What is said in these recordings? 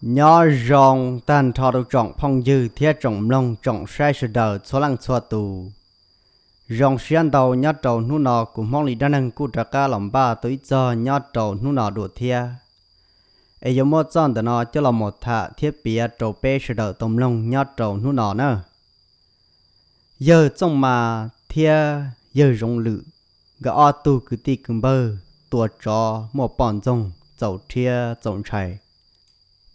Nyob zoo tag nrho rau tsoom phooj ywg thiab tsoom mloog tsoom saib sawv daws txhua leej txhua tus. Zoo siab ntau nyob rau hnub no kuv Hmoob Li Dab Neeg kuj rov qab los npaj tau ib txog nyob rau hnub no dua thiab. Es yuav muab txoj ntawm no coj los mus tham thiab piav rau peb sawv daws tau mloog nyob rau hnub no na. Yawg Txooj Mas thiab yawg Zoov Lwm, nkawd ob tug kwv tij kwv npawg tua tsov muaj poj ntxoog txaus rhiab txaus ntshai.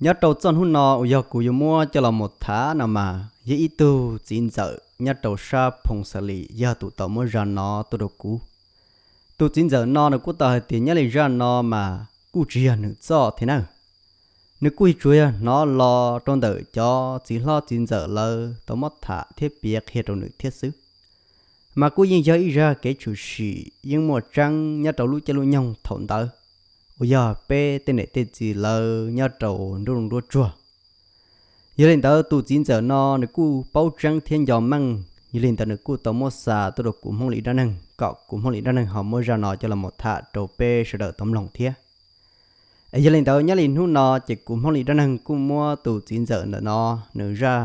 Nyob rau txoj hnub no uas yog kuv yuav muab coj los mus tham no mas yog ib tug txiv ntxawm nyob rau sab Phoo Xas Lis yog tus tau muab zaj no tuaj rau kuv. Tus txiv ntxawm no nws kuj tau hais tias nyob li zaj no mas kuj tsis yog nws txoj thiab na. Nws kuj tsuas yog hnov los rau ntawm cov txiv hlob txiv ntxawm lawv tau muab tham thiab piav qhia rau nws thiab xwb. Mas kuj yeej yog ib zaj kev tshwm sim yeej muaj tseeb nyob rau lub caij lub nyoog thaum ntawd, uas yog peb tej niam tej txiv lawv nyob rau nruab zoov nruab tsuag. Yog li ntawd tus txiv ntxawm no nws kuj paub tseeb thiab nco meej, yog li ntawd nws kuj tau muab xa tuaj rau kuv Hmoob Li Dab Neeg kom kuv Hmoob Li Dab Neeg ho muab zaj no coj los mus tham rau peb sawv daws tau mloog thiab. Es yog li ntawd nyob li hnub no ces kuv Hmoob Li Dab Neeg kuj muab tus txiv ntxawm ntawm no nws zaj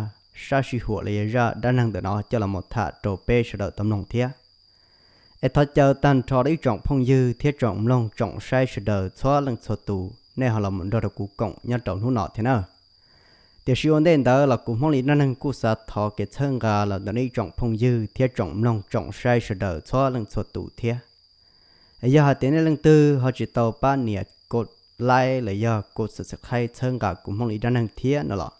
sab sij huam los yog zaj dab neeg ntawm no coj los mus tham rau peb sawv daws tau mloog thiab. Es thov caw tag nrho rau ib tsoom phooj ywg thiab tsoom mloog tsoom saib sawv daws txhua leej txhua tus nej ho los mus nrog rau kuv koom nyob rau hnub no thiab na. Tiam sis ua ntej ntawd los kuv Hmoob Li Dab Neeg kuj xav thov kev txhawb nqa los ntawm nej ib tsoom phooj ywg thiab tsoom mloog tsoom saib sawv daws txhua leej txhua tus thiab. Es yog hais tias nej leej twg ho tsis tau pab nias kov like los yog kov subscribe txhawb nqa kuv Hmoob Li Dab Neeg thiab no los,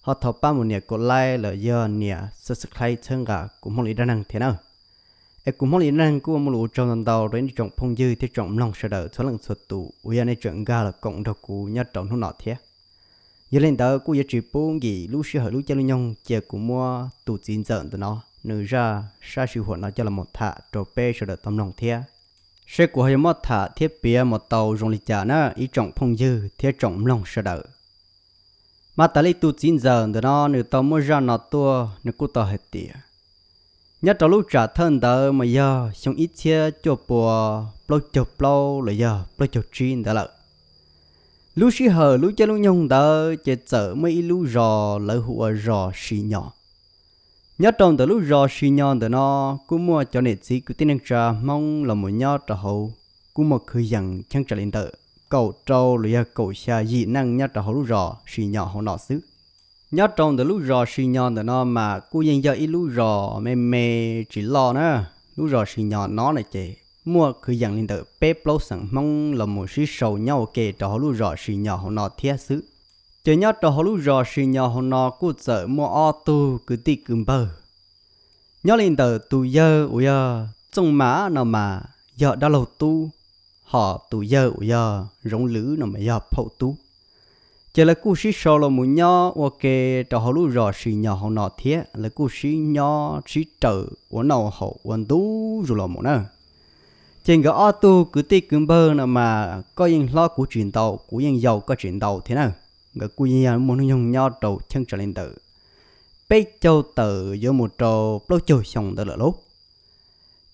ho thov pab mus nias kov like los yog nias subscribe txhawb nqa kuv Hmoob Li Dab Neeg thiab na. Es kuv Hmoob Li Dab Neeg kuj muaj lus ua tsaug ntau ntau rau nej tsoom phooj ywg thiab tsoom mloog sawv daws txhua leej txhua tus uas yog nej tseem nkag los koom nrog kuv nyob rau hnub no thiab. Yog li ntawd kuj yuav tsis pub nkim lub sij hawm lub caij lub nyoog cia kuv muab tus txiv ntxawm ntawm no nws zaj sab sij huam no coj los mus tham rau peb sawv daws tau mloog thiab. Seb kuv ho yuav muab tham thiab piav mus tau zoo li cas na ib tsoom phooj ywg thiab tsoom mloog sawv daws. Mas tas li tus txiv ntxawm ntawm no nws tau muab zaj no tuaj nws kuj tau hais tias nyob rau lub tsam thawj ntawd mas yog xyoo ib txhiab cuaj pua plaub caug plaub los yog plaub caug tsib ntawd lawm. Lub sij hawm lub caij lub nyoog ntawd ces txawm muaj ib lub zos lawv hu ua zos Sis Nyos. Nyob rau ntawm lub zos Sis Nyos ntawm no kuj muaj cov niam txiv kwv tij neej tsa Hmoob los mus nyob rau hauv, kuj muaj kwv yees cheeb tsam li ntawm kaum rau los yog kaum xya yim neej nyob rau hauv lub zos Sis Nyos hauv no xwb. Nyob rau ntawm lub zos Sis Nyos ntawm no mas kuj yeej yog ib lub zos me me tsis loj na. Lub zos Sis Nyos no na ces muaj kwv yees li ntawm peb plaub xeem Hmoob los mus sib sau nyob ua ke rau hauv lub zos Sis Nyos hauv no thiab xwb. Ces nyob rau hauv lub zos Sis Nyos hauv no kuj txawm muaj ob tug kwv tij kwv npawg. Nyob li ntawm tus yawg uas yog Txooj Mas no mas yog dab laug tub, ho tus yawg uas yog Zoov Lwm no mas yog phauj tub. Ces lawv kuj sib sau los mus nyob ua ke rau hauv lub zos Sis Nyos hauv no thiab lawv kuj sib nyob sib raws ua noj ua haus ua ntu zus los mus na. Ces nkawd ob tug kwv tij kwv npawg no mas koj yeej hlob kuv tsis ntau, kuv yeej yau koj tsis ntau thiab na. Nkawd kuj yeej yog muaj hnub nyoog nyob rau cheeb tsam li ntawm peb caug tawm yuav mus rau plaub caug xyoo ntawd lawm lauj.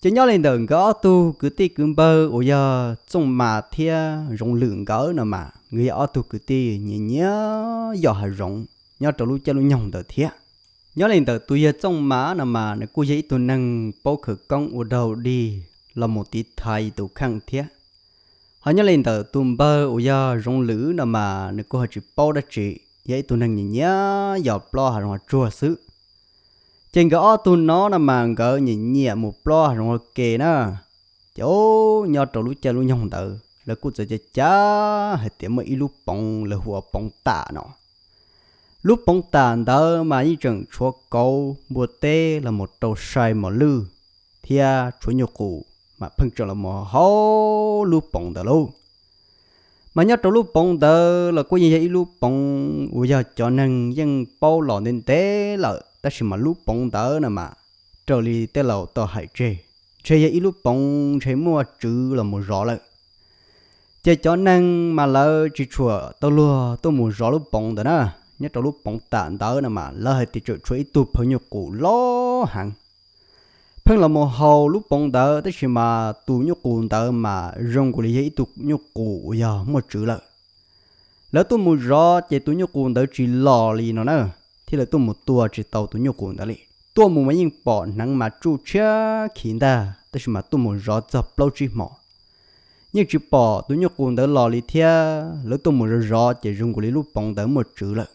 Ces nyob li ntawm nkawd ob tug kwv tij kwv npawg uas yog Txooj Mas thiab Zoov Lwm nkawd no mas nkawd yog ob tug kwv tij nyiam nyiam yos hav zoov nyob rau lub caij lub nyoog ntawd thiab. Nyob li ntawm tus yawg Txooj Mas no mas nws kuj yog ib tug neeg paub khawv koob ua dog dig los mus tiv thaiv tus kheej thiab. Ho nyob li ntawm tus npawg uas yog Zoov Lwm no mas nws kuj ho tsis paub dab tsi, yog ib tug neeg nyiam nyiam yos plob hav zoov hav tsuag xwb. Ces nkawd ob tug no no mas nkawd nyiam nyiam mus plob hav zoov ua ke na. Ces nyob rau lub caij lub nyoog ntawd lawv kuj txawm cav cav hais tias muaj ib lub poov lawv hu ua Poov Tam no. Lub Poov Tam ntawd mas yeej tseem tshuav kauv npua teb los mus rau sai mos lwj thiab tshuav nyuj qus mas pheej tseem los mus hauv lub poov ntawd lauj. Mas nyob rau lub poov ntawd los kuj yeej yog ib lub poov uas yog cov neeg yeej paub los ntev ntev lawm, tab sis mas lub poov ntawd no mas raws li tej laus tau hais tseg, ntshe yog ib lub poov ntshe muaj tswv los mus zov lawm. Ces cov neeg mas lawv tsis tshua tau luag tuaj mus zov lub poov ntawd na. Nyob rau lub Poov Tam ntawd no mas lawv hais tias tseem tshuav ib tug phawj nyuj qus loj heev pheej los mus haus lub poov ntawd, tab sis mas tus nyuj qus ntawd mas zoo nkaus li yog ib tug nyuj qus uas yog muaj tswv lawm. Lawv tuaj mus zov ces tus nyuj qus ntawd tsis los li no na, thiab lawv tuaj mus tua tsis tau tus nyuj qus ntawd li. Tuaj mus mas yeej pom hneev mas tsuj tshiab khiv ntag, tab sis mas tuaj mus zov txog plaub tsib hmos yeej tsis pom tus nyuj qus ntawd los li thiab. Lawv tuaj mus zov zov ces zoo nkaus li lub poov ntawd muaj tswv lawm.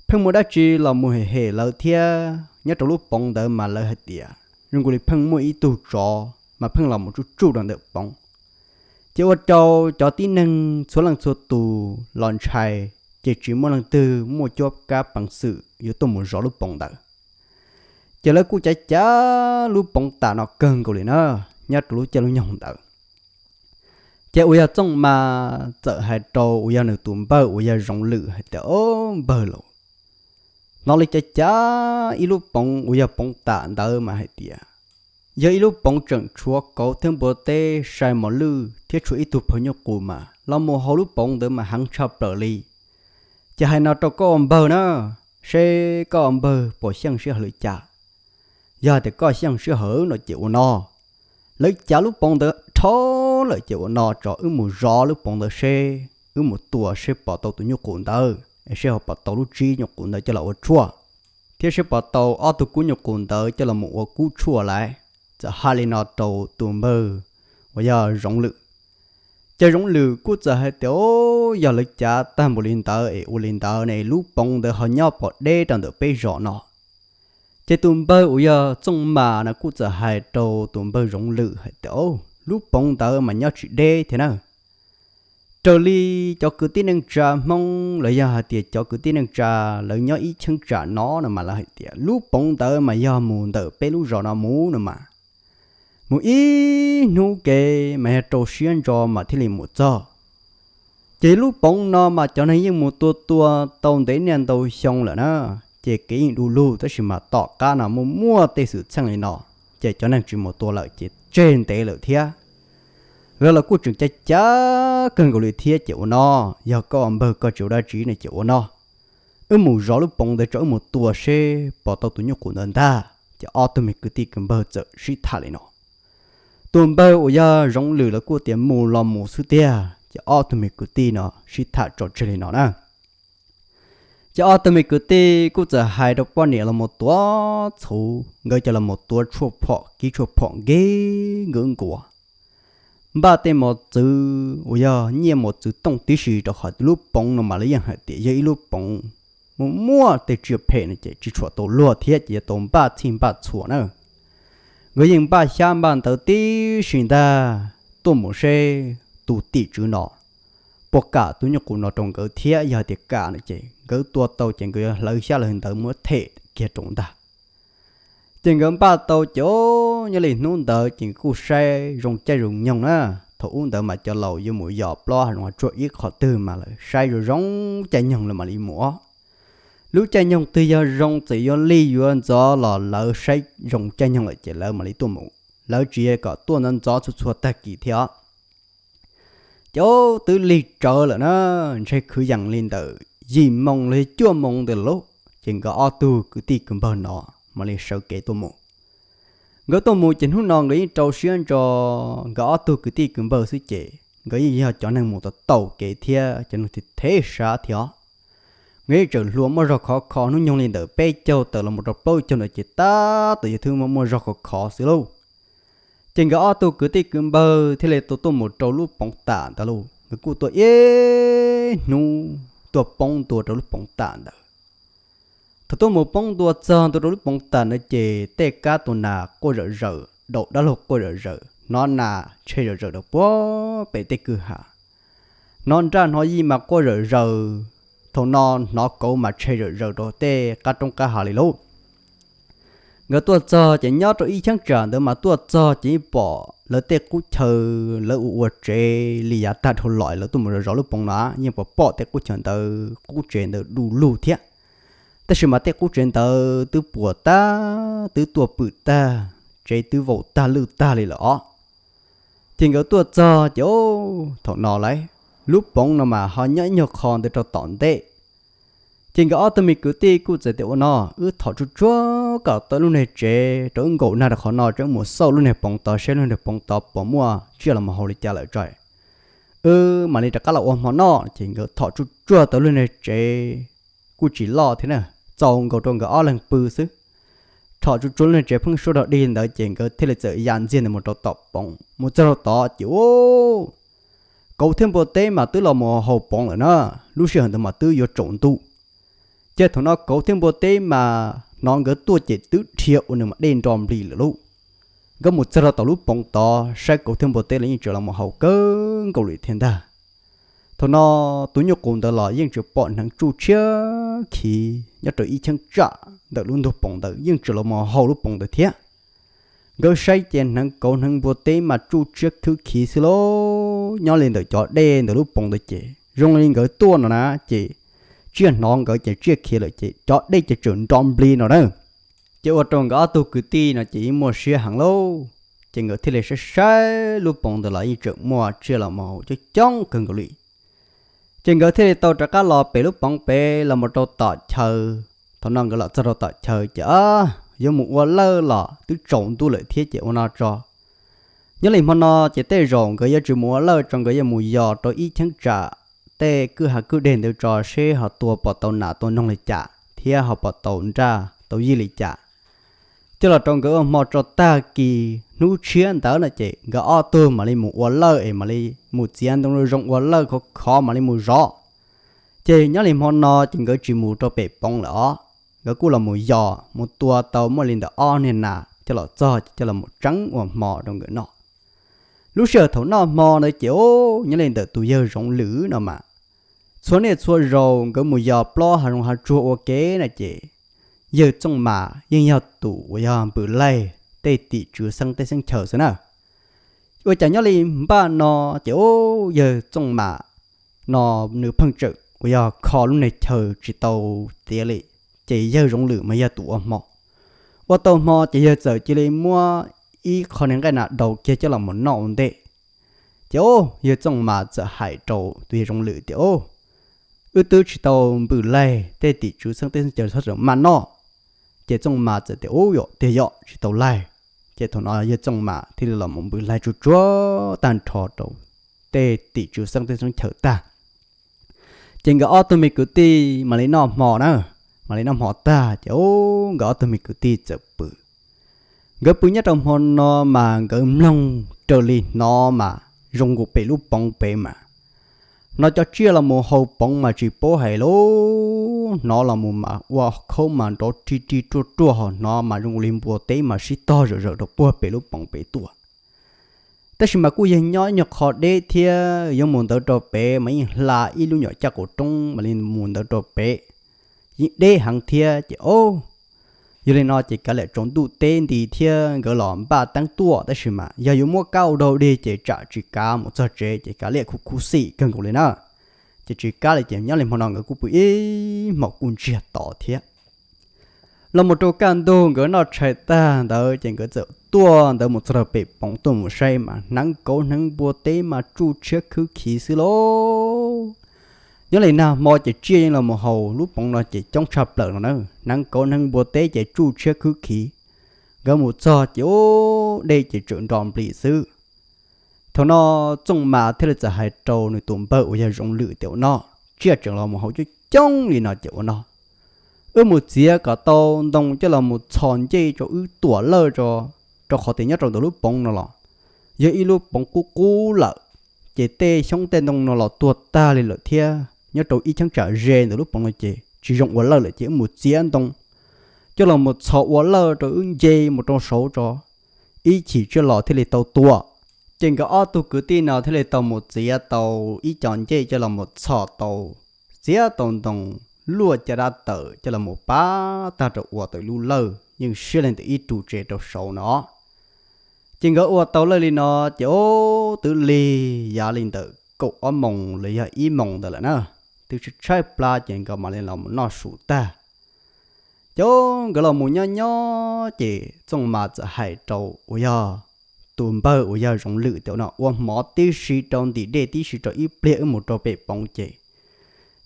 Pheej muaj dab tsi los mus hem hem lawv thiab. Nyob rau lub poov ntawd mas lawv hais tias zoo nkaus li pheej muaj ib tug tsov mas pheej los mus tsuj tsuj rau ntawm poov. Ces ua rau cov tib neeg txhua leej txhua tus los ntshai, ces tsis muaj leej twg muaj cuab kab peev xwm yuav tuaj mus zov lub poov ntawd. Ces lawv kuj cav cav lub poov tam no kawg nkaus li na, nyob rau lub caij lub nyoog ntawd. Ces uas yog Txooj Mas txawm hais rau uas yog nws tus npawg uas yog Zoov Lwm hais tias, Au, npawg lauj, hnov li cav cav ib lub poov uas yog poov tam ntawd mas hais tias yog ib lub poov tseem tshuav kauv thiab npua teb sai mos lwj thiab tshuav ib tug phaw nyuj qus mas los mus hauv lub poov ntawd mas heev tshaj plaws li. Ces hais no rau koj ua npawg na, seb koj ua npawg puas xyeej sij hawm li cas. Yog tias koj xyeej sij hawm no ces ua no, lawv cav lub poov ntawd rho lawm ces ua no tso, wb mus zov lub poov ntawd seb, wb mus tua seb pom tau tus nyuj qus ntawd es seb ho pom tau lub tsib nyuj qus ntawd coj los ua tshuaj, thiab seb pom tau ob tug kub nyuj qus ntawd coj los mus ua kub tshuaj lawm. Txawm hais li no rau tus npawg uas yog Zoov Lwm. Ces Zoov Lwm kuj txawm hais tias, Au, yog lawv cav tag npaum li ntawd es ua li ntawd ne, lub poov ntawd ho nyob pom deb rau ntawm peb zos no. Ces tus npawg uas yog Txooj Mas no kuj txawm hais rau tus npawg Zoov Lwm hais tias, Au, lub poov ntawd mas nyob tsis deb thiab na. Raws li cov kwv tij neej tsa Hmoob los yog hais tias cov kwv tij neej tsa lawv nyob ib cheeb tsam no no mas lawv hais tias lub poov ntawd mas yog mus ntawm peb lub zos no mus no mas, mus ib hnub kev mas yog rau siab ntso mas thiaj li mus txog. Ces lub poov no mas cov neeg yeej mus tua tua tau ntev niaj ntau xyoo lawm na, ces kev yeej du lug, tab sis mas tom qab no muaj muaj tej xwm txheej li no, ces cov neeg tsis mus tua lawm ces tseg ntev lawm thiab. Lawv los kuj tseem cav cav kawg nkaus li thiab, ces ua no, yog koj ua npawg koj tsis ua dab tsi no ces ua no, wb mus zov lub poov ntawd tso, wb mus tua seb pom tau tus nyuj qus ntawd ntag. Ces ob tug me kwv tij kwv npawg txawm sib tham li no. Tus npawg uas yog Zoov Lwm lawv kuj tias mus los mus xwb tiag, ces ob tug me kwv tij no sib tham tso tseg li no na. Ces ob tug me kwv tij kuj txawm hais rau poj niam los mus tuav txhuv, nkawd coj los mus tuav tshuaj phom, kib tshuaj phom nkev nkev nkuas, npaj tej mos txwv uas yog nyiaj mos txwv tooj tib si rau qhov lub poov no mas lawv yeej hais tias yog ib lub poov muaj muaj tej tsiaj phem no ces tsis tshua tau luag thiab, ces yuav tau npaj txhij npaj txhua na. Nkawd yeej npaj xyab npaj ntawv tib si ntag, tuaj mus seb tus tim tswv no puas kam tus nyuj qus no rau nkawd thiab, yog tias kam no ces nkawd tua tau ces nkawd yuav hlawv xyab hlawv ntawv muab them kiag rau ntag. Ces nkawd npaj tau ces nyob li hnub ntawd ces nkawd kuj saib zoo caij zoo nyoog na. Thaum ub ntawd mas cov laus yuav mus yos plaub hav zoov hav tsuag ib qho twg mas lawv saib zoo zoo caij nyoog lawv mam li mus os. Lub caij nyoog twg yog zoo txawm yuav lig yuav ntxov los lawv saib zoo caij nyoog lawm ces lawv mam li tuaj mus, lawv tsis kom tuaj ntxov ntxov txhua txhua tag kis thiab os. Ces twb lig tsawv lawm na, ntshe kwv yees li ntawm yim moo los yog cuaj moo ntawd lawm lauj, ces nkawd ob tug kwv tij kwv npawg no mam li sawv kev tuaj mus. Nkawd tuaj mus ces hnub no nkawd yeej rau siab ntso, nkawd ob tug kwv tij kwv npawg xwb ces nkawd yeej yog cov neeg mus tau taug kev thiab cov neeg thev sab thiab os. Nkawd yeej tseem hluas muaj zog khov kho, hnub nyoog li ntawm peb caug tawm los mus rau plaub caug ntawd ces tab tom yog thwb muaj muaj zog khov kho xwb lauj. Ces nkawd ob tug kwv tij kwv npawg thiaj li tau tuaj mus rau lub poov tam ntawd lauj. Nkawd kuj tuaj ib hnub tuaj poob ntua rau lub poov tam ntawd. Thaum tuaj mus poob ntua txog ntua rau lub poov tam ntawd ces tej kab tua nas quaj zawm zawm, daus dab laug quaj zawm zawm, hnov nas tshe zawm zawm rau puag pem tej kwj ha, hnov nraj hnov yij mas quaj zawm zawm. Thaum no hnov kauv mas tshe zawm zawm rau tej qab roob qab hav li lauj. Nkawd tuaj txog ces nyob rau ib cheeb tsam ntawd mas tuaj txog ces yeej pom lawv tej qub chaw, lawv ua ua tsev li yav tag dhau los lawv tuaj mus zov zov lub poov no yeej pom pom tej qub chaw ntawd qub tsev ntawd du lug thiab. Tab sis mas tej qub tsev ntawd twb puas tag, twb tuaj pwm tag, tsev twb vaum tag lwj tag li lawm os. Ces nkawd tuaj txog ces thaum no lawm, lub poov no mas ho nyob ib nyuag qho ntawd rau tom ntej. Ces nkawd ob tug me kwv tij kuj txawm tias ua no, wb thom tsuag tsuag kom tau lub niag tsev rau wb nkaum nag rau qhov no tso, wb mus xauj lub niag poov tod seb lub niag poov tod puas muaj tsiaj los mus haus li cas lawm tso. wb mam li rov qab los ua hmo noj. Ces nkawd thom tsuj tsuag tau lub niag tsev, kuj tsis loj thiab na, txaus nkaus rau nkawd ob leeg pw xwb. Thom tsuj tsuag lub niag tsev pheeb suab rog dig ntawd ces nkawd thiaj li txawm ya ntxiag ntawd mus rau tom poov. Mus txog rau tod ces, u, kauv thiab npua teb mas twb los mus haus poov lawm na, lub sij hawm ntawd mas twb yuav tsaus ntuj. Ces thaum no kauv thiab npua teb mas hnov nkawd tuaj ces twb dhia ua nws mas dej nro nplis lawm lauj. Nkawd mus txog rau tom lub poov tod saib kauv thiab npua teb los yeej tseem los mus haus kawg nkaus li thiab ntag. Thaum no tus nyuj qus ntawd los yeej tseem pom hneev tsuj tshiab khiv nyob rau ib cheeb tsam ntawm lub ntug poov ntawd, yeej tseem los mus haus lub poov ntawd thiab. Nkawd saib ces hneev kauv hneev npua teb mas tsuj tshiab khwb khiv xwb lauj. Nyob li ntawm cov dej ntawm lub poov ntawd ces zoo li nkawd tuaj no na, ces tsiaj hnov nkawd ces tsiaj khiav lawm ces cov dej ces tseem nro nplis no na. Ces ua rau nkawd ob tug kwv tij no ces yeej muaj siab heev lauj. Ces nkawd thiaj li saib saib lub poov ntawd los yeej tseem muaj tsiaj los mus haus coob coob kawg nkaus li. Ces nkawd thiaj li tau rov qab los pem lub poov pem los mus rau tom chaw. Thaum no nkawd los txog rau tom chaw ces yuav mus ua lawj los twb tsaus ntuj lawm thiab ces ua no tso. Nyob li hmo no ces tej zaum nkawd yuav tsis mus ua lawj tso, nkawd yuav mus yos rau ib cheeb tsam tej kwj ha kwj deg ntawd tso seb ho tua pom tau nas tua noog li cas thiab ho pom tau nraj tau yij li cas. Coj los rau nkawd ua hmo tso tag kis hnub tshiab ntawd no ces nkawd ob tug mam li mus ua lawj es mam li mus txiav ntoo zoo ua lawj khov khov mam li mus zov. Ces nyob li hmo no ces nkawd tsis mus rau pem poov lawm os, nkawd kuj los mus yos mus tua tau muaj li ntawm ob niag nas coj los txog ces coj los mus tseeb ua hmo rau nkawd noj. Lub sij hawm thaum noj hmo ntawd ces, o, nyob li ntawm tus yawg Zoov Lwm no mas txhua niaj txhua zaus nkawd mus yos plob hav zoov hav tsuag ua ke na ces yawg Txooj Mas yeej yog tus uas yog npws laig tej tim tswv xeeb teb xeeb chaw xwb na. Ua cas nyob li npaj no ces, o, yawg Txooj Mas no nws pheej tseem uas yog kho lub niag chaw tsis tau tiav li, ces yawg Zoov Lwm mas yog tus ua hmo. Ua tau hmo ces yawg txawm cia li muab ib qho niag nqaij nas daus kiag coj los mus noj ua ntej. Ces, o, yawg Txooj Mas txawm hais rau tus yawg Zoov Lwm tias, o, wb twb tsis tau npws laig tej tim tswv xeeb teb xeeb chaw txhob txawm maj noj. Ces Txooj Mas txawm tias, u, yog tiag yog tsis tau laig. Ces thaum no yawg Txooj Mas thiaj li los mus npws laig tsuag tsuag tag nrho rau tej tim tswv xeeb teb xeeb chaw tag. Ces nkawd ob tug me kwv tij mam li noj hmo na, mam li noj hmo tag ces, o, nkawd ob tug me kwv tij txawm pw. Nkawd pw nyob rau hmo no mas nkawd mloog raws li hnov mas zoo nkaus pem lub poov pem mas hnov cov tsiaj los mus haus poov mas tsis paub hais lauj, hnov los mus mas ua khaub mas nrov ri ri ruaj ruaj, ho hnov mas zoo nkaus li npua teb mas sib tog zawm zawm rau puag pem lub poov pem tuaj. Tab sis mas kuj yog nyob ib nyuag qho deb thiab, yuav mus ntawd rau pem mas yeej hla ib lub nyuam caj qaum roob mam li mus ntawd rau pem, yeej deb heev thiab ces, o, yog li no ces kav liam tsaus ntuj teb nti thiab nkawd los npaj teeb tuaj, tab sis mas yog yuav muab kab ua dog dig ces tsam tsis kav mus txog tsev ces kav liam khuv khuv xim kawg nkaus li na. Ces tsis kav li ces nyob li hmo no nkawd kuj pw ib hmos kuj ntsiag to thiab. Los mus rau kaj ntug nkawd noj tshais tag ntawd ces nkawd txawm tuaj ntawd mus txog rau pem poov tuaj mus saib mas hneev kauv hneev npua teb mas tsuj tshiab khwb khiv xwb lauj. Nyob li nag hmo ces tsiaj yeej los mus haus lub poov no ces coob tshaj plaws no na, hneev kauv hneev npua teb ces tsuj tshiab khwb khiv. Nkawd mus txog ces, u, dej ces tseem nro nplis xwb. Thaum no Txooj Mas thiaj li txawm hais rau nws tus npawg uas yog Zoov Lwm tias, ua no, tsiaj tseem los mus haus coob coob li no ces ua no, wb mus txiav kom tau ntoo coj los mus txhos ncej rau wb tuam lawj tso, rau qhov tias nyob rau ntawm lub poov no los yog ib lub poov qub qub lawm, ces tej xyoob tej ntoo no los tuag tag li lawm thiab nyob rau ib cheeb tsam ze ntawm lub poov no ces tsis zoo ua lawj lawm ces wb mus txiav ntoo coj los mus txhos ua lawj rau wb nce mus rau saud tso, ib chim tsiaj los thiaj li tau tua. Ces nkawd ob tug kwv tij no thiaj li tau mus txiav tau ib co ncej coj los mus txhos tau, txiav tau ntoo luaj caj dab tawm coj los mus pab tag rau ua tau lub lawj yeej siab li ntawm ib ru tsev rau saud no. Ces nkawd ua tau lawj li no ces, o, twb lig yav li ntawm kaum ob moos los yog ib moos ntawd lawm na, twb tshaib tshaib plab ces nkawd mam li los mus noj su tag. Ces nkawd los mus nyob nyob ces Txooj Mas txawm hais rau uas yog tus npawg uas yog Zoov Lwm tias, no ua hmov tib si rau ntim dej tib si rau ib pliag wb mus rau pem poov ces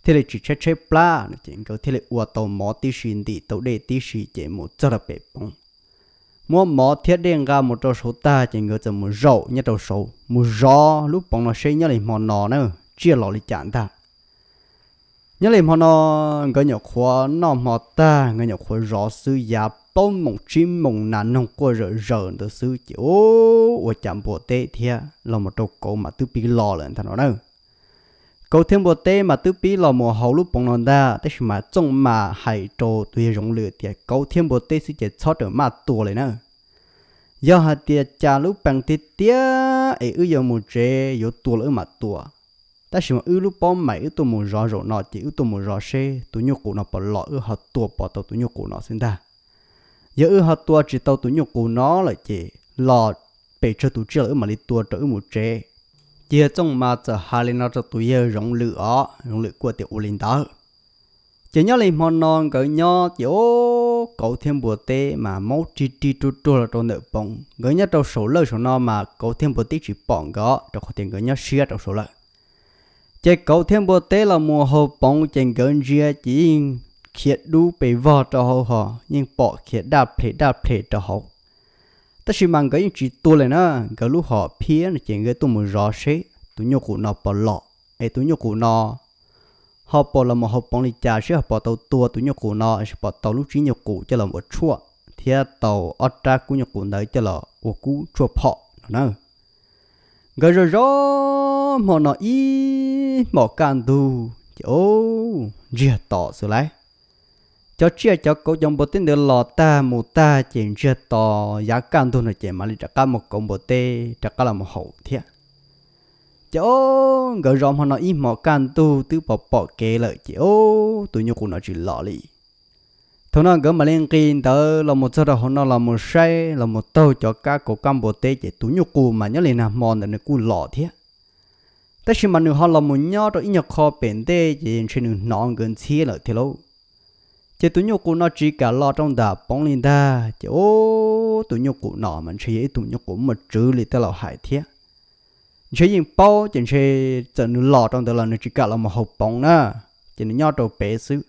thiaj li tsis tshaib tshaib plab no ces nkawd thiaj li ua tau hmov tib si ntim tau dej tib si ces mus txog rau pem poov. muab mov thiab dej nqa mus rau saud tag ces nkawd txawm mus zaum nyob rau saud mus zov lub poov no seb nyob li hmo no na, tsiaj los li cas ntag. Nyob li hmo no nkawd nyuam qhuav noj hmo tag, nkawd nyuam qhuav zov xwb, yav plaub moos tsib moos nas noog quaj zawm zaws ntawd xwb ces ua cas npua teb thiab los mus rau kauv mas twb pib los lawm ntag no na. Kauv thiab npua teb mas twb pib los mus hauv lub poov no ntag, tab sis mas Txooj mas hais rau tus yawg Zoov Lwm tias kauv thiab npua teb xwb ces txhob rawm maj tua li na. Yog hais tias cas lub pees tiag tiag es wb yuav mus tsev yuav tua los wb mam tua, tab sis mas wb lub pob mais wb tuaj mus zov zaum no ces wb tuaj mus zov seb tus nyuj qus no puas los, wb ho tua puas tau tus nyuj qus no xwb ntag. Yog wb ho tua tsis tau tus nyuj qus no lawm ces los pes tsawg tus tsiaj los wb mam li tua rau wb mus tsev. Ces yawg Txooj mas txawm hais li no rau tus yawg Zoov Lwm os, Zoov Lwm kuj tias ua li ntawd. Ces nyob li hmo no nkawd nyob ces kauv thiab npua teb mas maub rig rig ruag ruag los rau ntawm poov. Nkawd nyob rau saum lawj saum no mas kauv thiab npua teb tsis pom nkawd rau qhov tias nkawd nyob siab rau saum lawj. Ces kauv thiab npua teb los mus haus poov ces nkawd ntsia ces yeej khiav dub pes vog rau hauv hos yeej pom khiav daj plhes daj plhes rau hauv. Tab sis mas nkawd yeej tsis tua li na, nkawd lub hom phiaj no ces nkawd tuaj mus zov seb tus nyuj qus no puas los, es tus nyuj qus no ho puas los mus haus poov li cas, seb ho puas tau tua tus nyuj qus no, seb puas tau lub tsib nyuj qus coj los ua tshuaj thiab tau ob rab kub nyuj qus ntawd coj los ua kub tshuaj phom no na. Nkawd zov zov hmo no ib hmos kaj ntug ces ntsiag to xwb lauj. Cov tsiaj cov kauv cov npua teb ntawd los tag mus tag ces ntsiag to, yav kaj ntug no ces mam li rov qab muaj kauv npua teb rov qab los mus haus thiab. Ces o, nkawd zov hmo no ib hmos kaj ntug twb pom pom kev lawm ces o, tus nyuj qus no tsis los li. Thaum no nkawd mam li nqis ntawd los mus txog rau hauv no los mus saib los mus taug cov kab kauv kab npua teb ces tus nyuj qus mas nyob li nag hmo ntawd nws kuj los thiab. Tab sis mas nws ho los mus nyob rau ib nyuag qho pem ntej ces ntshe nws hnov nkawd ntxhiab lawm thiab lauj. Ces tus nyuj qus no tsis kam los rau nram poov li ntag ces o, tus nyuj qus no mas ntshe yog ib tug nyuj qus muaj tswv li tej laus hais thiab. Ntshe yeej paub ces ntshe txawm nws los rau ntawd los nws tsis kam los mus haus poov na, ces nws nyob rau pem xwb.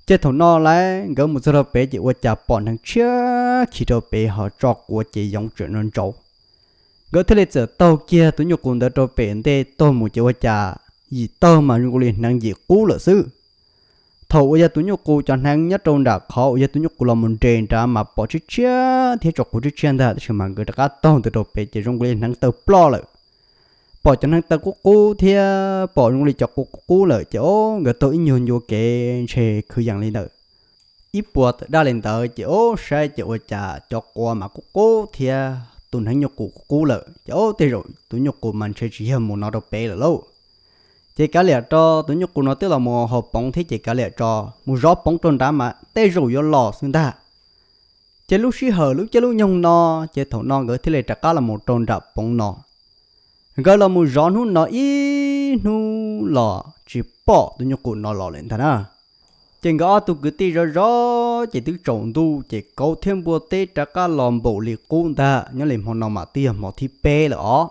Ces thaum no lauj nkawd mus txog rau pem ces ua cas pom hneev tshiab khi rau pem ho tso quav ces yoov tseem no ntsaus. Nkawd thiaj li txawm taug kiag tus nyuj qus ntawd rau pem ntej taug mus ces ua cas yim taug mas zoo nkaus li hneev yim qub lawm xwb. Thaum uas yog tus nyuj qus cov hneev nyob rau nram qhov uas yog tus nyuj qus los mus nres nrad mas pom tshiab tshiab thiab tso quav tshiab tshiab ntag, tab sis mas nkawd rov qab taug ntawd rau pem ces zoo nkaus li hneev tawg ploj lawm. Pom cov hneev tawg qub qub thiab pom zoo li cov quav qub qub lawm ces o, nkawd taug ib nyuag ncua kev ntshe kwv yees li ntawm ib puas tawm daj li ntawd ces o, saib ces ua cas cov quav mas qub qub thiab tus hneev nyuj qus qub lawm ces o, tej zaum tus nyuj qus mas ntshe tsis yog mus no rau pem lawm lauj. Ces kav liam tso, tus nyuj qus no twb los mus haus poov thiab ces kav liam tso, mus zov poov rau nrad mas tej zaum yuav los xwb ntag. Ces lub sij hawm lub caij lub nyoog no, ces thaum no nkawd thiaj li rov qab los mus rau nram poov no. Nkawd los mus zov hnub no ib hnub los tsis pom tus nyuj qus no los li ntag na. Ces nkawd ob tug kwv tij zov zov ces twb tsaus ntuj ces kauv thiab npua teb rov qab los npaum li qub ntag. Nyob li hmo no mas twb yog hmo thib peb lawm os.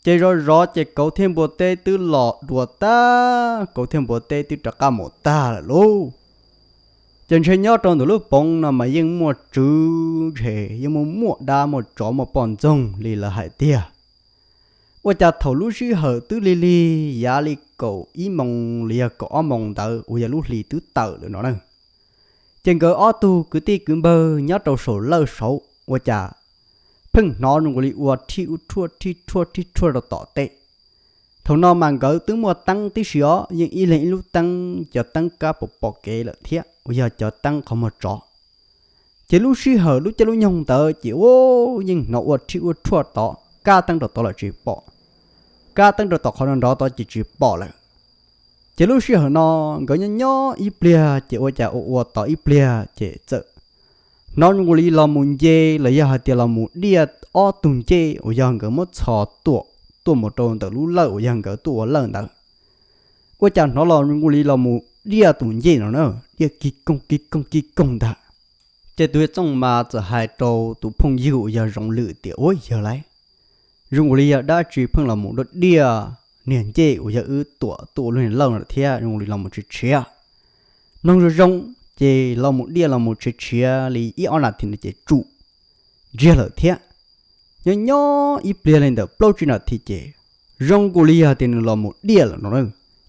Ces zov zov ces kauv thiab npua teb twb los dua tag, kauv thiab npua teb twb rov qab mus tag lawm lauj. Ces ntshe nyob rau ntawm lub poov no mas yeej muaj tswv ntshe yeej muaj muaj dab muaj tsov muaj poj ntxoog li lawv hais tiag. Ua cas thaum lub sij hawm twb lig lig yav li kaum ib moos los yog kaum ob moos ntawd uas yog lub hlis twb tawm lawm no na, ces nkawd ob tug kwv tij kwv npawg nyob rau saum lawj saud ua cas pheej hnov zoo nkaus li ua rhij ua rhuaj rhij rhuaj rhij rhuaj rau tom tej. Thaum no mas nkawd twb muaj teeb tib si os, yeej ib leeg ib lub teeb, cov teeb kab pom pom kev lawm thiab uas yog cov teeb qhov muag tsov. Ces lub sij hawm lub caij lub nyoog ntawd ces ua yeej hnov ua rhij ua rhuaj tod, kab teeb rau tod lawm tsis pom, kab teeb rau tom qhov no nrov tod ces tsis pom lawm. Ces lub sij hawm no nkawd nyob nyob ib pliag ces ua cas ua ua tod ib pliag ces txawm hnov zoo nkaus li los mus nce los yog hais tias los mus diaj ob tug ncej uas yog nkawd muab txhos tuam tuaj mus rau ntawm lub lawj uas yog nkawd tuaj ua lawj ntawd. Ua cas hnov los zoo nkaus li los mus diaj tus ncej no na, diaj kig koog kig koog kig koog ntag. Ces tus yawg Txooj mas txawm hais rau tus phooj ywg uas yog Zoov Lwm tias, ua yawg lauj, zoo nkaus li yog dab tsi pheej los mus dua diaj niag ncej uas yog wb tuam tuaj ua lub niag lawj no thiab zoo nkaus li los mus tshiav tshiav. Mloog zoo zoo, ces los mus diaj los mus tshiav tshiav li ib ob nas this no ces tsum ntsiag lawm thiab. Nyob nyob ib pliag li ntawm plaub tsib nas this ces zoo nkaus li yog tias nws los mus diaj lawm no na,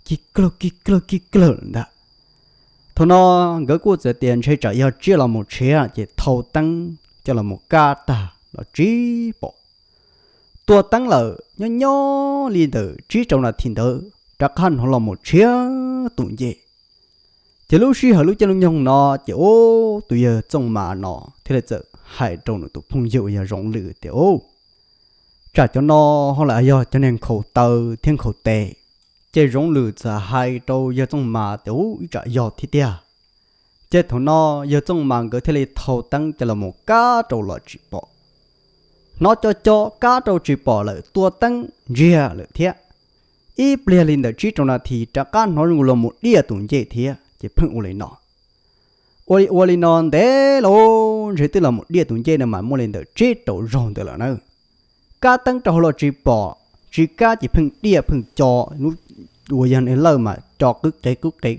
kig klawg kig klawg kig klawg lawm ntag. Thaum no nkawd kuj txawm tias ntshe tsam yog tsiaj los mus tshiav ces thau teeb coj los mus kab tag los tsis pom. Tua teeb lawm nyob nyob li ntawm tsib rau nas this ntawd rov qab hnov los mus tshiav tus ncej. Ces lub sij hawm lub caij lub nyoog no ces ub, tus yawg Txooj Mas no thiaj li txawm hais rau nws tus phooj ywg uas yog Zoov Lwm tias, Ub, tsam cov no ho lam yog cov neeg nkhaus taw thiab nkhaus tes. Ces Zoov Lwm txawm hais rau yawg Txooj Mas tias, Ub, ib tsam yog thiab tiag. Ces thaum no yawg Txooj Mas nkawd thiaj li thau teeb coj los mus kab rau los tsis pom. Hnov co co kab rau tsis pom lawm, tua teeb ntsiag lawm thiab. Ib pliag li ntawm tsib rau nas this rov qab hnov zoo nkaus los mus diaj tus ncej thiab ces pheej ua li no. Ua li ua li no ntev los ntshe twb los mus diaj tus ncej no mas muaj li ntawm tsib rau zaug ntawd lawm na. Kab teeb rau hauv los tsis pom, tsis kab ces pheej diaj pheej co, lub uas yog lawj mas co qwb qev qwb qev.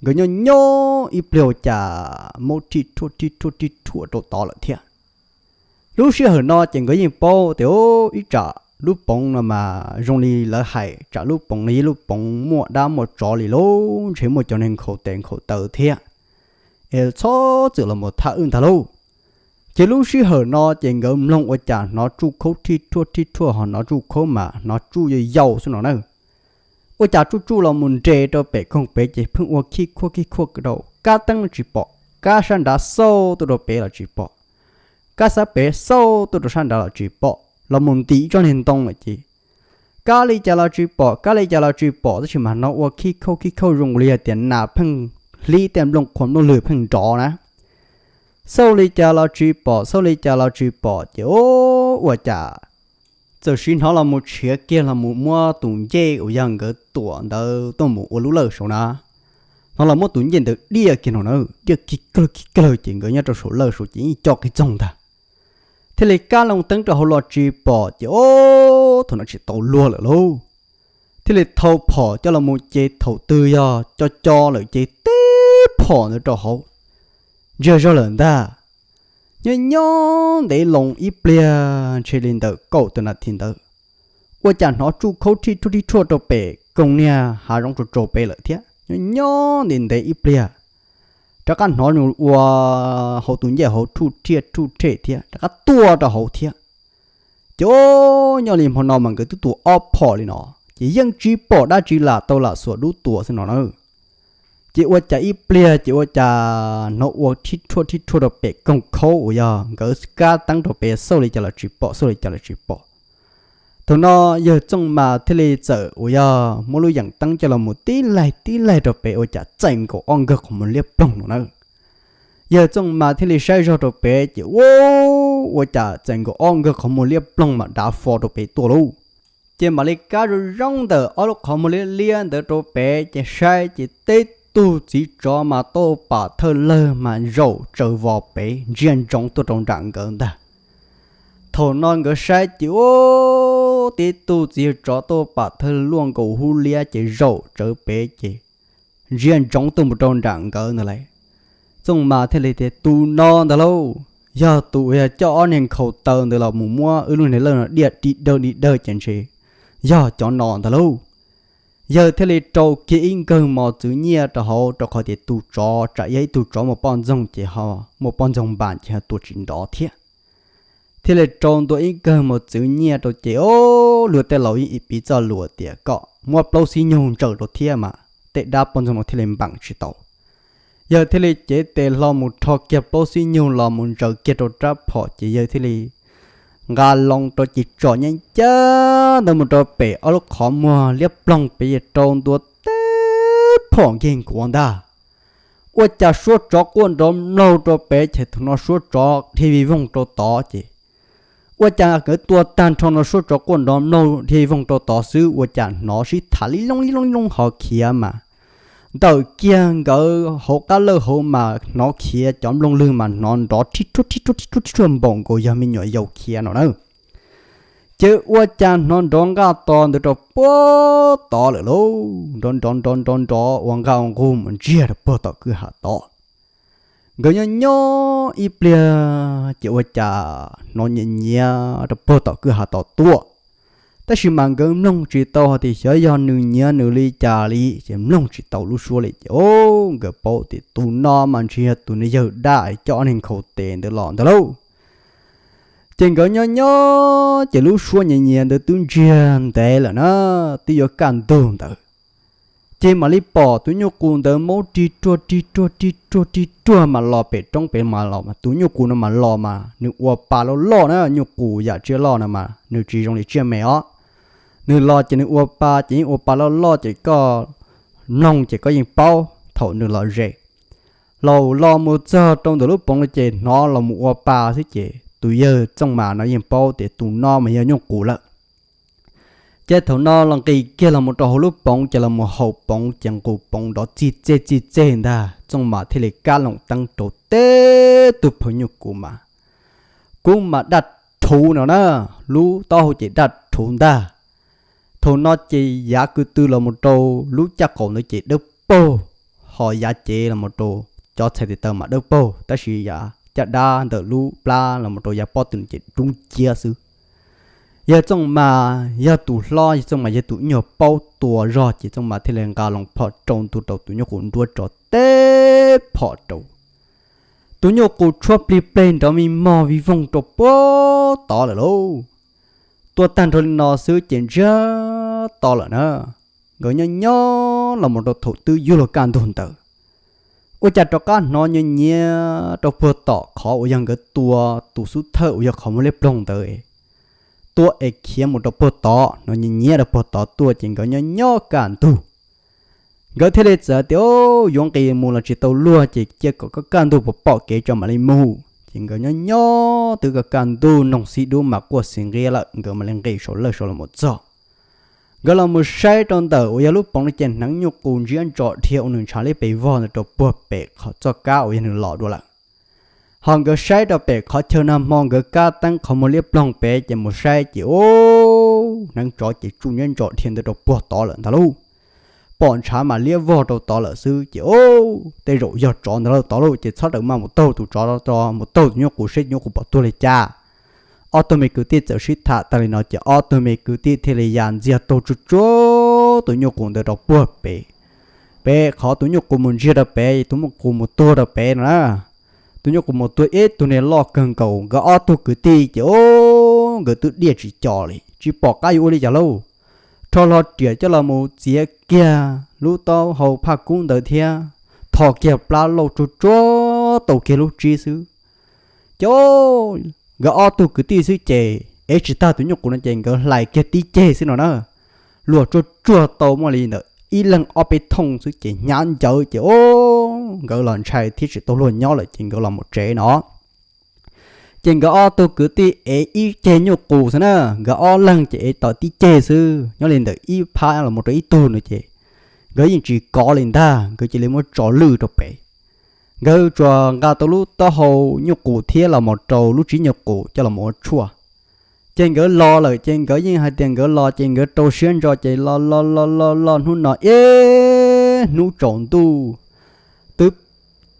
Nkawd nyob nyob ib pliag ua cas muab rhij rhuaj rhij rhuaj rhij rhuaj rau tod lawm thiab. Lub sij hawm no ces nkawd yeej paub tias ib tsam lub poov no mas zoo li lawv hais, tsam lub poov no yog lub poov muaj dab muaj tsov li lauj, ntshe muaj cov neeg nkhaus tes nkhaus taw thiab es txhob txwm los mus thab wb ntag lauj. Ces lub sij hawm no ces nkawd mloog ua cas hnov tsuj khaub rhij rhuaj rhij rhuaj, ho hnov tsuj khaub mas hnov tsuj yau yau xwb no na. Ua cas tsuj tsuj los mus nres rau pem koog pem ces pheej ua khij khuaj khij khuaj rau, kab teeb los tsis pom, kab sab nrad xauj tuaj rau pem los tsis pom, kab sab pem xauj tuaj rau sab nrad los tsis pom, los mus ntim ib tsob niag ntoo lawm ces kab li cas los tsis pom, kab li cas los tsis pom, tab sis mas hnov ua khij khauj khij khauj zoo li hais tias nas pheej hlib tej nplooj qhuav nplooj lwg pheej nrov na. Xauj li cas los tsis pom, xauj li cas los tsis pom ces ua cas txawm sim hnov los mus tshiav kiag los mus muab tus ncej uas yog nkawd tuam ntawd tuaj mus ua lub lawj saud na. Hnov los muab tus ncej ntawd diaj kiag no na, diaj kig kawg kig kawg ces nkawd nyob rau saum lawj saud ces yeej co qis txoog ntag. Thiaj li kab loo teeb rau hauv los tsis pom ces ub, thaum no tsis tau luag lawm lauj. Thiaj li thau phom coj los mus ces thaum twg yog co co lawm ces tib phom ntawd rau hauv, ntsiag zog lawm ntag. Nyob nyob ntev loo ib pliag ntshe li ntawm kaum tawm nas this ntawd, ua cas hnov tsuj khaub rhij rhuaj rhij rhuaj rau pem koog niag hav zoov tsaus tsaus pem lawm thiab. Nyob nyob ntev ntev ib pliag, rov qab hnov ua hauv tus ncej hauv rhuj rhiaj rhuj rhej thiab, rov qab tuaj rau hauv thiab. Ces ub, nyob li hmo no mas nkawd twb tua ob phom li no, ces yeej tsis pom dab tsi lam tau lam xuas dub tua xwb no na. Ces ua cas ib pliag ces ua cas hnov ua rhij rhuaj rhij rhuaj rau pem koog khaub uas yog nkawd kab teeb rau pem, xauj li cas los tsis pom, xauj li cas los tsis pom. Thaum no yawg Txooj Mas thiaj li txawm uas yog muab lub yeem teeb coj los mus tib laig tib laig rau pem ua cas txais nkaus ob nkawg qhov muag liab ploog no na. Yawg Txooj Mas thiaj li saib zog rau pem ces ua, ua cas txais nkaus ob nkawg qhov muag liab ploog mas dav fo rau pem tuaj lauj. Ces mam li kab zoo zoo ntawm ob lub qhov muag liab liab ntawd rau pem ces saib ces tib tug txiv tsov mas tau pam thawj lawg mas zaum tsawv vos pem ntsia ntsoov tuaj rau nram nkawd ntag. Thaum no nkawd saib ces ub, tib tug txiv tsov tau pam thawj luaj nkaus hub liab ces zaum tsawv pem ces ntsia ntsoov tuaj mus rau nram nkawd ntawd lauj. Txooj Mas thiaj li tias, Tus no ntag lauj, yog tus uas yog coj ob niag nkhaus taw ntawd los mus muab wb lub niag lawj no diaj di dawg di dawg ces ntshe yog cov no ntag lauj. Yawg thiaj li rau kiag ib nkawg mos txwv nyiaj rau hauv, rau qhov tias tus tsov tsam yog ib tug tsov muaj poj ntxoog ces ho muaj poj ntxoog npas ces ho tua tsis nrov thiab. Thiaj li rau ntua ib nkawg mos txwv nyiaj rau ces, o, luag tej laus yeej piv txoj lus tias kom muab plaub xib nyug ntsaws rau thiab mas tej dab poj ntxoog no thiaj li npeem tsis tau. Yawg thiaj li cev tes hlo mus rho kiag plaub xib nyug los mus ntsaws kiag rau rab phom ces yawg thiaj li nqa loo rau ces tsom nyab ncaj ntawd mus rau pem ob lub qhov muag liab ploog pem, rau ntua tib phom nkig nkuav ntag. Ua cas suab tsov quaj nrov mlaug rau pem ces thaum no suab tsov dhia vij voog rau tod ces ua cas nkawd tua tag nrho no suab tsov quaj nrov mlaug dhia vij voog rau tod xwb ua cas hnov sib tham li loo li loo li loo hov khiav mas ntawm kiag nkawd hauv qab lawj hauv mas hnov khiav cov nplooj lwg mas hnov nrov rhib rhuaj rhib rhuaj rhib rhuaj rhib rhuaj npaum nkaus yog me nyuam yaus khiav no na. Ces ua cas hnov nrov nqaj to ntawd rau puag tod lawm lauj, nrov nrov nrov nrov nrov ua nqaj ua nqug mus ntsiag rau puag tom kwj ha tod. Nkawd nyob nyob ib pliag ces ua cas hnov nyiav nyiav rau puag tom kwj ha tom tuaj. Tab sis mas nkawd mloog tsis tau hais tias xyov yog nws nyiav nws li cas li, ces mloog tsis tau lub suab li ces o, nkawd paub tias tus no mas ntshe yog tus nws yawg dab coj ob neeg nkhaus tes ntawd los ntag lauj. Ces nkawd nyob nyob ces lub suab nyiav nyiav ntawd twb ntsiag ntev lawm na, twb yuav kaj ntug ntawd. Ces mam li pom tus nyuj qus ntawd maub rig ruag rig ruag rig ruag rig ruag mas los pem roob pem mas los, tus nyuj qus no mas los mas nws ua pa loj loj na, nyuj qus yam tsiaj loj no mas nws tsis zoo li tsiaj me os. Nws los ces nws ua pa ces yeej ua pa loj loj ces koj mloog ces koj yeej paub thaum nws los ze. Laus los mus txog rau ntawm lub poov no ces hnov los mus ua pa xwb ces tus yawg Txooj Mas no yeej paub tias tus no mas yog nyuj qus lawm. Ces thaum no los nqis kiag los mus rau hauv lub poov ces los mus haus poov ces nqus poov nrov txij txej txij txej ntag, Txooj Mas thiaj li kab loos teeb rau teb tug phaw nyuj qus mas, kub mas daj rhuv no na, lub taub hau ces daj rhuv ntag. Thaum no ces yav kwv tw los mus rau lub caj qaum ntawd ces dawb paug, ho yav cev los mus rau cov txhais tes taw mas dawb paug, tab sis yav caj dab ntawm lub plab los mus rau yav pob tw ces dub nciab xwb. Yawg Txooj Mas yog tus hlob, yawg Txooj Mas yog tus ib nyuag paub tua zog ces Txooj Mas thiaj li nqa loo phom rau ntu rau tus nyuj qus nruab tso teb phom rau. Tus nyuj qus tshuab plig pleg nrov me mog vij voog rau puag tod lawm lauj. Tua tag nrho li no xwb ces ntsiag to lawm na. Nkawd nyob nyob los mus rau thaum twb yuav luag kaj ntug ntawd, ua cas rov qab hnov nyiav nyiav rau puag tom qhov uas yog nkawd tua tus xub thawj uas yog qhov muag liab ploog ntawd, tua es khiav mus rau puag tod, hnov nyiav nyiav rau puag tod tuaj ces nkawd nyob nyob kaj ntug. Nkawd thiaj li txawm tias, yuav nqis mus los tsis tau luag ces cia kom kaj kaj ntug pom pom kev tso mam li mus. Ces nkawd nyob nyob twb kaj kaj ntug noog xib dub mas quaj xis nqiab lawm, nkawd mam li nqis saum lawj saud los mus txog. Nkawd los mus saib rau ntawm uas yog lub poov no ces hneev nyuj qus ntsiab ntso dhia ua nws ntshav liab pes vog ntawd rau puag pem qhov txoj kab uas yog nws los dua lawm. Ho nkawd saib rau pem qhov chaw nag hmo nkawd kab teeb qhov muag liab ploog pem ces mus saib ces o, hneev tsov ces tsuj ntsiab ntso dhia ntawd rau puag tod lawm ntag lauj. Pom ntshav mas liab vog rau tod lawm xwb ces o, tej zaum yog tsov ntawd lawm tod lauj ces txhob rawm maj mus taug tus tsov, mus taug tus nyuj qus seb tus nyuj qus puas tuag li cas. Ob tug me kwv tij txawm sib tham tag li no ces ob tug me kwv tij thiaj li ya ntxiag taug tsuag tsuag tus nyuj qus ntawd rau puag pem, pem qhov tus nyuj qus mus ntsiag rau pem, tus nyuj qus mus tuag rau pem no na. Tus nyuj qus mus tuag ib tug niag loj kawg nkaus, nkawd ob tug kwv tij ces o, nkawd twb diaj tsis co li tsis pom qab yuav ua li cas lauj. Rho hlo riam coj los mus txiav kiag lub taub hau phaj kub ntawd thiab tho kiag plab lauj tsuag tsuag tau kiag lub tsib xwb. Ces nkawd ob tug kwv tij xwb ces ev tsis tag tus nyuj qus no ces nkawd hlais kiag tib ceg xwb no na. Luag tsuag tsuag tau muaj li ntawm ib leeg ob peb thooj xwb ces hnyav ncawv ces o, nkawd los ntshai thiab tsis tau luag nyob lawm ces nkawd los mus tsev no. Ces nkawd ob tug kwv tij ev ib ceg nyuj qus xwb na, nkawd ob leeg ces ev tau tib ceg xwb, nyob li ntawm ib phab los mus rau ib tug no ces nkawd yeej tsis kov li ntag, nkawd cia li muab tso lwj rau pem. Nkawd tsuas nqa tau lub taub hau nyuj qus thiab los mus rau lub tsib nyuj qus coj los ua tshuaj. Ces nkawd los lawm ces nkawd yeej hais tias nkawd los ces nkawd rau siab ntso ces los los los los los hnub no ib hnub tsaus ntuj twb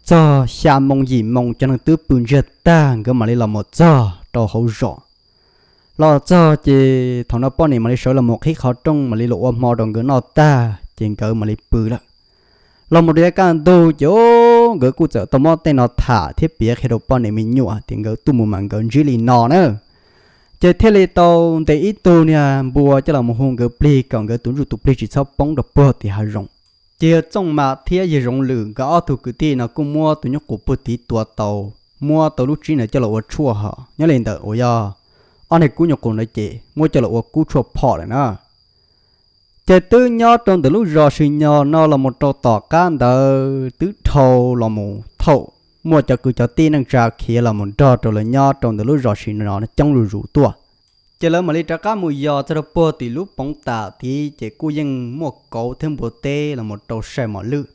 txog xya moo yim moo cov neeg twb pw ntsiag tag nkawd mam li los mus txog rau hauv zos. Los txog ces thaum no poj niam mam li sawv los mus qhib qhov rooj mam li los ua hmo rau nkawd noj tag ces nkawd mam li pw lawm. Los mus rau yav kaj ntug ces nkawd kuj txawm tau muab tej no tham thiab piav qhia rau poj niam me nyuam tias nkawd tuaj mus mas nkawd ntsib li no na. Ces thiaj li tau ntes ib tug niag npua coj los mus hu nkawd plig kom nkawd tus ntsuj tus plig tsis txhob poob rau puag tim hav zoov. Ces yawg Txooj Mas thiab yawg Zoov Lwm nkawd ob tug kwv tij no kuj muab tus nyuj qus puag tid tua tau, muab tau lub tsib ntawd coj los ua tshuaj hos nyob li ntawm uas yog ob niag kub nyuj qus ntawd ces muab coj los ua kub tshuaj phom lawm na. Ces twb nyob rau ntawm lub zos Sis Nyos no los mus rau tom qab ntawd twb dhau los mus thaum muaj cov kwv cov tij neej tsa khiav los mus nrog rau lawv nyob rau ntawm lub zos Sis Nyos no coob zuj zus tuaj. Ces lawv mam li rov qab mus yos txog rau puag tim lub poov tam tid ces kuj yeej muaj kauv thiab npua teb los mus rau sai mos lwj.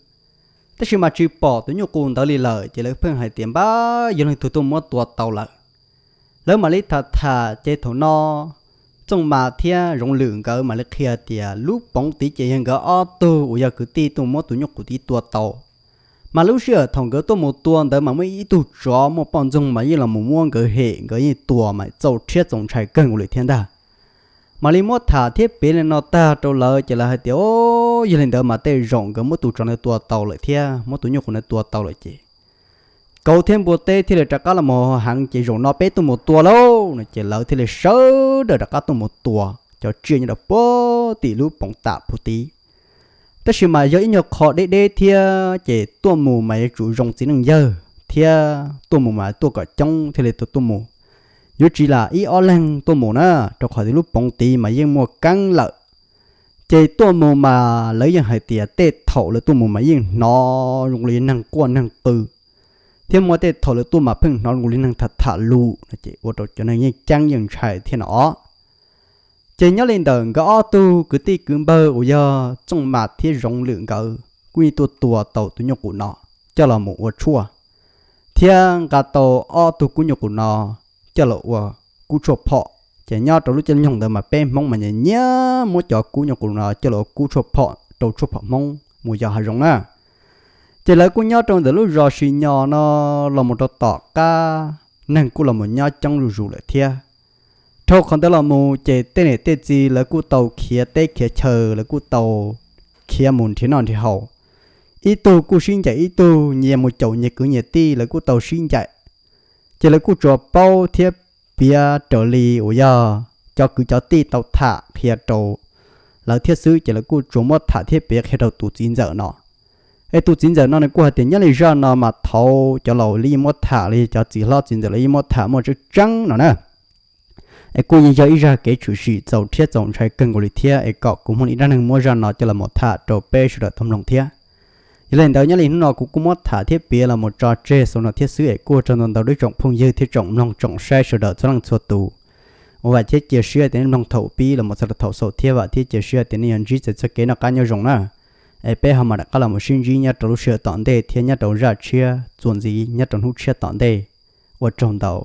Tab sis mas tsis pom tus nyuj qus ntawd li lawm ces lawv pheej hais tias npab yog leej twg tuaj muab tua tau lawm. Lawv mam li tham tham ces thaum no Txooj Mas thiab Zoov Lwm nkawd mam li qhia tias lub poov tid ces yog nkawd ob tug uas yog kwv tij tuaj muab tus nyuj qus tid tua tau. Mas lub sij hawm thaum nkawd tuaj mus tua ntawd mas muaj ib tug tsov muaj poj ntxoog mas yeej los mus muab nkawd hem, nkawd yeej tua mas txaus rhiab txaus ntshai kawg nkaus li thiab ntag. Mam li muab tham thiab piav li no tag rau lawv ces lawv hais tias, O, yog li ntawd mas tej zaum nkawd muab tus tsov ntawd tua tau lawm thiab muab tus nyuj qus ntawd tua tau lawm ces kauv thiab npua teb thiaj li rov qab los mus heev ces zaum no peb tuaj mus tua lauj no ces lawv thiaj li sawv daws rov qab tuaj mus tua cov tsiaj nyob rau puag tim lub poov tam puag tid. Tab sis mas yog ib nyuag qho deb deb thiab ces tuaj mus mas yuav tsum zoo txiv neej yawg thiab tuaj mus mas tuaj kom coob thiaj li tau tuaj mus. Yuav tsis lam ib ob leeg tuaj mus na, rau qhov tias lub poov tid mas yeej muaj keeb lawm. Ces tuaj mus mas lawv yeej hais tias tej thaum lawv tuaj mus mas yeej hnov zoo li neeg quaj neeg qw, thiab muaj tej thaum lawv tuaj mas pheej hnov zoo li neeg tham tham lus no ces ua rau cov neeg yeej ceeb yeej ntshai thiab no os. Ces nyob li ntawm nkawd ob tug kwv tij kwv npawg uas yog Txooj Mas thiab Zoov Lwm nkawd kuj yeej tuaj tua tau tus nyuj qus no coj los mus ua tshuaj, thiab nqa tau ob tug kub nyuj qus no coj los ua kub tshuaj phom. Ces nyob rau lub caij nyoog ntawd mas peb Hmoob mas nyiam nyiam muab cov kub nyuj qus no coj los ua kub tshuaj phom rau tshuaj phom Hmoob mus yos hav zoov na. Ces lawv kuj nyob rau ntawm lub zos Sis Nyos no los mus rau tom qab, neeg kuj los mus nyob coob zuj zus lawm thiab. Dhau qhov ntawd los mus ces tej niam tej txiv lawv kuj tau khiav teb khiav chaw, lawv kuj tau khiav mus nrhiav noj nrhiav haus. Ib tug kuj sib ncaim ib tug, nyias mus caum nyias kwv nyias tij lawv kuj tau sib ncaim. Ces lawv kuj tsuas paub thiab piav raws li uas yog cov kwv cov tij tau tham qhia rau lawv thiab xwb, ces lawv kuj tsuas muab tham thiab piav qhia rau tus txiv ntxawm no. Es tus txiv ntxawm no nws kuj hais tias nyob li zaj no mas thaud cov laus li yeej muab tham li, cov txiv hlob txiv ntxawm li yeej muab tham muaj tseeb tseeb no na. Es kuj yeej yog ib zaj kev tshwm sim txaus rhiab txaus ntshai kawg nkaus li thiab, es kom kuv muaj li ib zaj neeg muab zaj no coj los mus tham rau peb sawv daws tau mloog thiab. Yog li ntawd nyob li hnub no kuv kuj muab tham thiab piav los mus tso tseg xaus no thiab xwb, es kuj ua tsaug ntau ntau rau tsoom phooj ywg thiab tsoom mloog tsoom saib sawv daws txhua leej txhua tus. Uas vam thiab cia siab tias nej mloog thaum pib los mus txog rau thaum xaus thiab, vam thiab cia siab tias nej yuav ntsib txoj kev noj qab nyob zoo na. Es peb ho mam rov qab los mus sib ntsib nyob rau lub sij hawm tom ntej thiab nyob rau zaj tshiab txuas ntxiv nyob rau hnub tshiab tom ntej. Ua tsaug ntau.